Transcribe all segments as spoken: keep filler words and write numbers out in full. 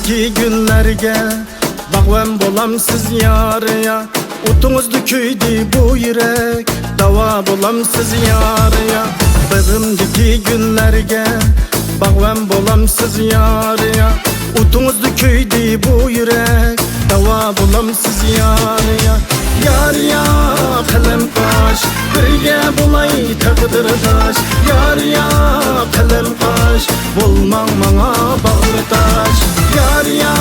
گۈللەرگە باغۋەن بولامسىز يار يا؟ ئوتىڭىزدا كۆيدى بۇ يۈرەك، داۋا بولامسىز يار يا؟ باغرىمدىكى گۈللەرگە باغۋەن بولامسىز يار يا؟ ئوتىڭىزدا كۆيدى بۇ يۈرەك، داۋا بولامسىز يار يا؟ يار يا، قەلەم قاش، بىرگە بولاي تەقدىرداش. يار يا، قەلەم قاش، بولماڭ ماڭا باغرى تاش. يار يا،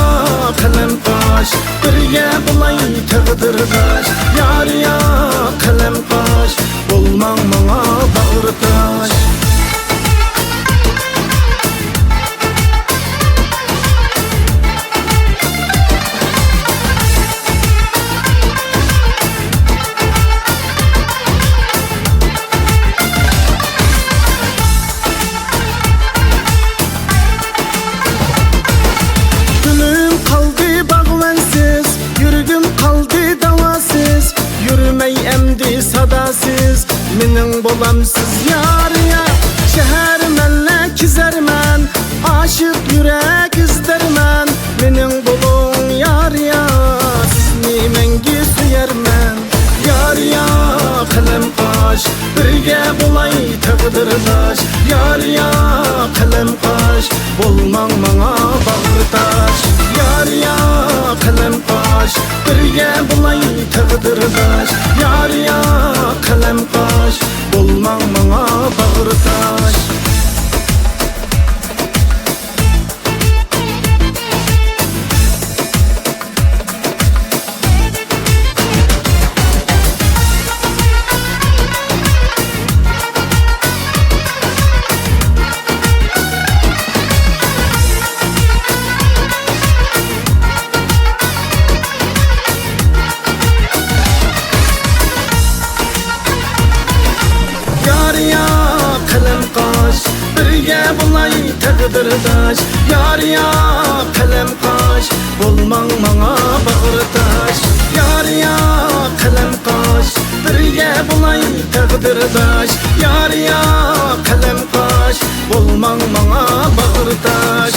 قەلەم قاش، بىرگە بولاي تەقدىرداش. يار يا، قەلەم قاش، بولماڭ ماڭا باغرى تاش. كۈنۈم قالدى باغۋەنسىز، يۈرىكىم قالدى داۋاسىز. يۈرمەي ئەمدى ساداسىز، مېنىڭ بولامسىز يار يا؟ شەھەر مەنلەر كېزەرمەن، ئاشىق يۈرەك ئىزدەرمەن. مېنىڭ بولۇڭ يار يا، سىزنى مەڭگۈ سۆيەرمەن. يار يا، قەلەم قاش، بىرگە بولاي تەقدىرداش. يار يا، قەلەم قاش، بولماڭ ماڭا باغرى تاش. يار يا، قەلەم قاش، بىرگە بولاي تەقدىرداش. يار يا، قەلەم قاش، بولماڭ ماڭا باغرى تاش. يار يا، قەلەم قاش، بىرگە بولاي تەقدىرداش. يار يا، قەلەم قاش، بولماڭ ماڭا باغرى تاش. يار يا، قەلەم قاش، بىرگە بولاي تەقدىرداش. يار يا، قەلەم قاش، بولماڭ ماڭا باغرى تاش.